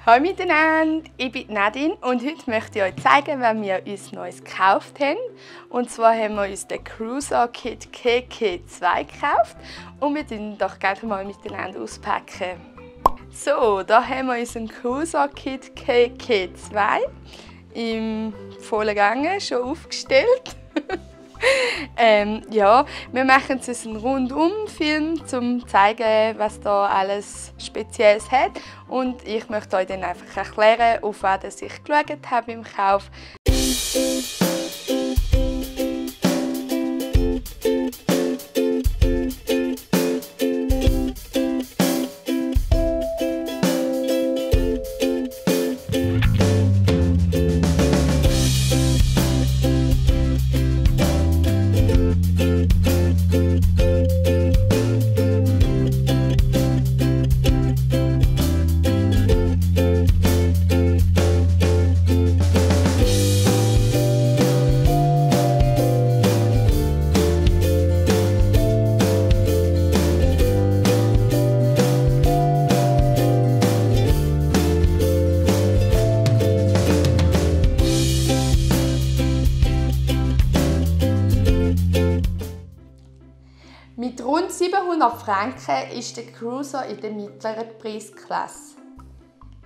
Hallo miteinander, ich bin Nadine und heute möchte ich euch zeigen, was wir uns Neues gekauft haben. Und zwar haben wir uns den Cruiser Kit KK2 gekauft und wir tun doch gerne mal miteinander auspacken. So, da haben wir unseren Cruiser Kit KK2 im vollen Gange schon aufgestellt. Ja, wir machen jetzt einen Rundum-Film, um zu zeigen, was da alles Spezielles hat. Und ich möchte euch dann einfach erklären, auf was ich geschaut habe im Kauf. Mit rund 700 Franken ist der Cruiser in der mittleren Preisklasse.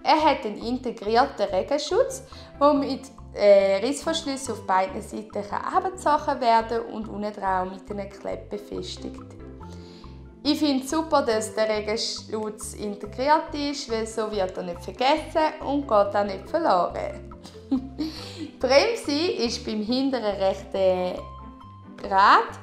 Er hat einen integrierten Regenschutz, der mit Rissverschlüssen auf beiden Seiten abgezogen werden kann und unten drauf mit einem Klepp befestigt. Ich finde es super, dass der Regenschutz integriert ist, weil so wird er nicht vergessen und geht auch nicht verloren. Die Bremse ist beim hinteren rechten Rad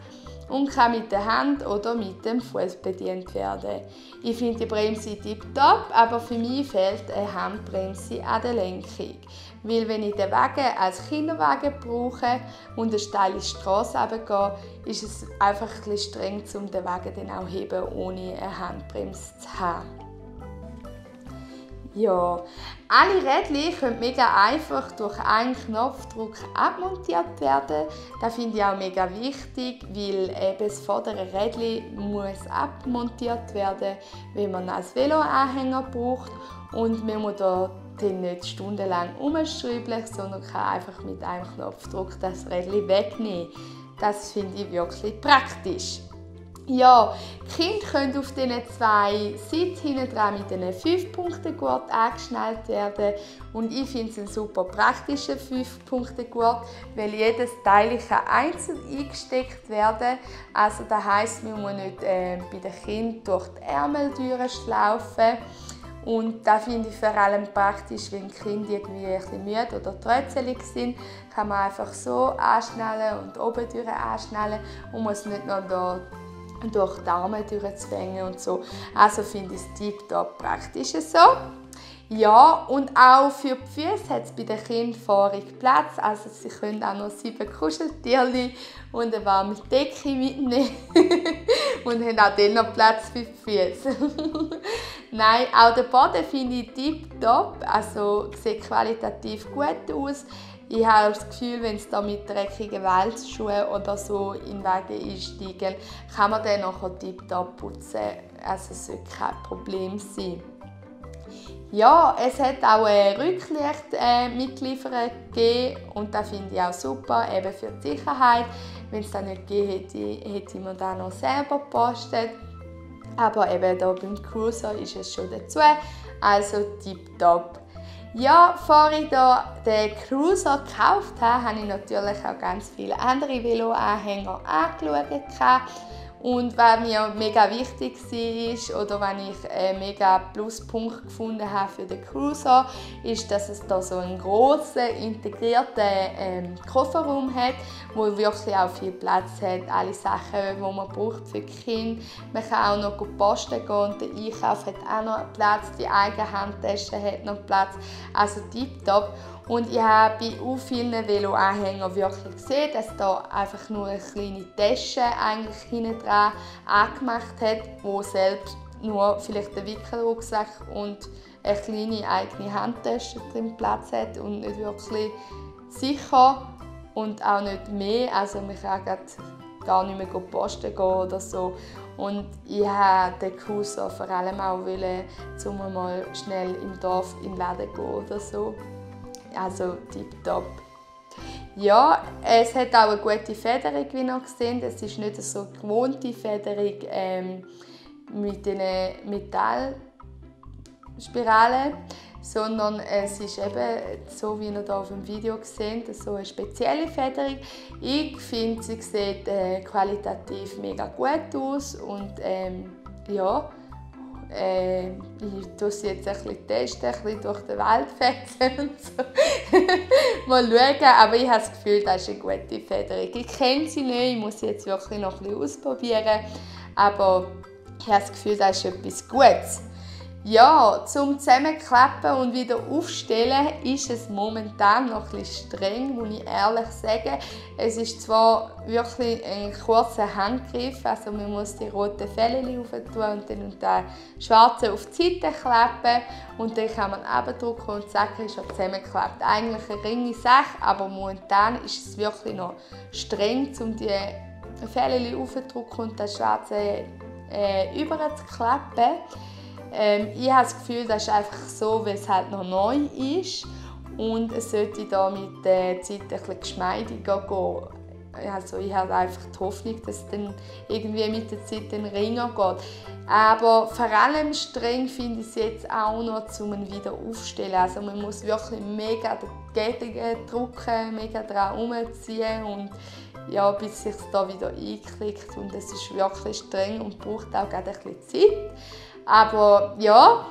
und kann mit der Hand oder mit dem Fuß bedient werden. Ich finde die Bremse tipptopp, aber für mich fehlt eine Handbremse an der Lenkung. Weil wenn ich den Wagen als Kinderwagen brauche und eine steile Strasse runtergehe, ist es einfach ein bisschen streng, um den Wagen dann auch heben, ohne eine Handbremse zu haben. Ja, alle Rädchen können mega einfach durch einen Knopfdruck abmontiert werden. Das finde ich auch mega wichtig, weil eben das vordere Rädchen muss abmontiert werden, wenn man als Veloanhänger braucht. Und man muss da dann nicht stundenlang umschrauben, sondern kann einfach mit einem Knopfdruck das Rädchen wegnehmen. Das finde ich wirklich praktisch. Ja, die Kinder können auf diesen zwei Sitzen hinten dran mit einem 5-Punkte-Gurt angeschnallt werden. Und ich finde es einen super praktischen 5-Punkte-Gurt, weil jedes Teil einzeln eingesteckt werden. Also das heisst, man muss nicht bei den Kindern durch die Ärmel durchschlaufen. Und das finde ich vor allem praktisch, wenn die Kinder irgendwie ein bisschen müde oder trötzelig sind, kann man einfach so anschnallen und oben durch anschnallen und muss nicht noch da durch die Arme durchzwängen und so. Also finde ich es tiptop praktisch so. Ja, und auch für die Füße hat es bei den Kindern vorig Platz. Also sie können auch noch 7 Kuscheltierchen und eine warme Decke mitnehmen. Und haben auch dann noch Platz für die Füße. Nein, auch der Boden finde ich tiptop. Also sieht qualitativ gut aus. Ich habe das Gefühl, wenn es da mit dreckigen Waldschuhen oder so in den Wagen einsteigen, kann man den nachher tiptop putzen. Also es sollte kein Problem sein. Ja, es hat auch ein Rücklicht mitgeliefert gegeben und das finde ich auch super, eben für die Sicherheit. Wenn es das nicht gegeben hätte, hätte man das noch selber gepostet. Aber eben hier beim Cruiser ist es schon dazu, also tipptopp. Ja, bevor ich den Cruiser gekauft habe, habe ich natürlich auch ganz viele andere Veloanhänger angeschaut. Und was mir mega wichtig war oder was ich einen mega Pluspunkt gefunden habe für den Cruiser, ist, dass es da so einen grossen, integrierten Kofferraum hat, wo wirklich auch viel Platz hat. Alle Sachen, die man braucht für die Kinder. Man kann auch noch posten gehen und der Einkauf hat auch noch Platz. Die eigene Handtasche hat noch Platz. Also tipptopp. Und ich habe bei vielen Veloanhängern wirklich gesehen, dass da einfach nur eine kleine Tasche eigentlich hinten dran angemacht hat, wo selbst nur vielleicht ein Wickelrucksack und eine kleine eigene Handtasche drin Platz hat und nicht wirklich sicher und auch nicht mehr. Also man kann gar nicht mehr posten gehen oder so. Und ich wollte den Cruiser vor allem auch, um mal schnell im Dorf in den Laden gehen oder so. Also tipptopp. Ja, es hat auch eine gute Federung, wie ihr seht. Es ist nicht so eine gewohnte Federung mit den Metallspiralen, sondern es ist eben so, wie ihr hier auf dem Video seht, so eine spezielle Federung. Ich finde, sie sieht qualitativ mega gut aus und ja, ich teste sie jetzt ein bisschen durch den Wald fetzen und so. Mal schauen, aber ich habe das Gefühl, das ist eine gute Federung. Ich kenne sie nicht, ich muss sie jetzt wirklich noch ein bisschen ausprobieren, aber ich habe das Gefühl, das ist etwas Gutes. Ja, zum Zusammenklappen und wieder aufstellen ist es momentan noch ein bisschen streng, muss ich ehrlich sagen. Es ist zwar wirklich ein kurzer Handgriff, also man muss die roten Fälle rauf tun und dann den schwarzen auf die Seite klappen und dann kann man abdrücken und zack, ist er zusammengeklappt. Eigentlich eine ringe Sache, aber momentan ist es wirklich noch streng, um die Fälle aufzudrücken und das schwarze über zu klappen. Ich habe das Gefühl, das ist einfach so, weil es halt noch neu ist und es sollte da mit der Zeit ein bisschen geschmeidiger gehen. Also ich habe einfach die Hoffnung, dass es dann irgendwie mit der Zeit den ringer geht. Aber vor allem streng finde ich es jetzt auch noch, um ihn wieder aufzustellen. Also man muss wirklich mega dagegen drücken, mega dran herumziehen und ja, bis es sich da wieder einklickt. Und es ist wirklich streng und braucht auch gerade ein bisschen Zeit. Aber ja,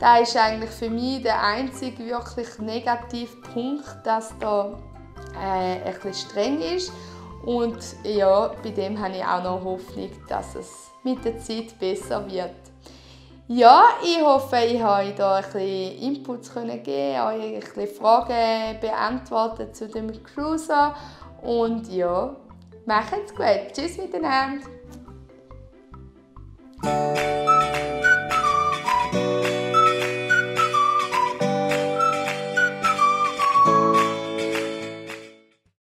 das ist eigentlich für mich der einzige wirklich negative Punkt, dass da ein bisschen streng ist. Und ja, bei dem habe ich auch noch Hoffnung, dass es mit der Zeit besser wird. Ja, ich hoffe, ich habe euch da ein bisschen Inputs geben, euch ein bisschen Fragen beantwortet zu dem Cruiser. Und ja, macht's gut. Tschüss miteinander.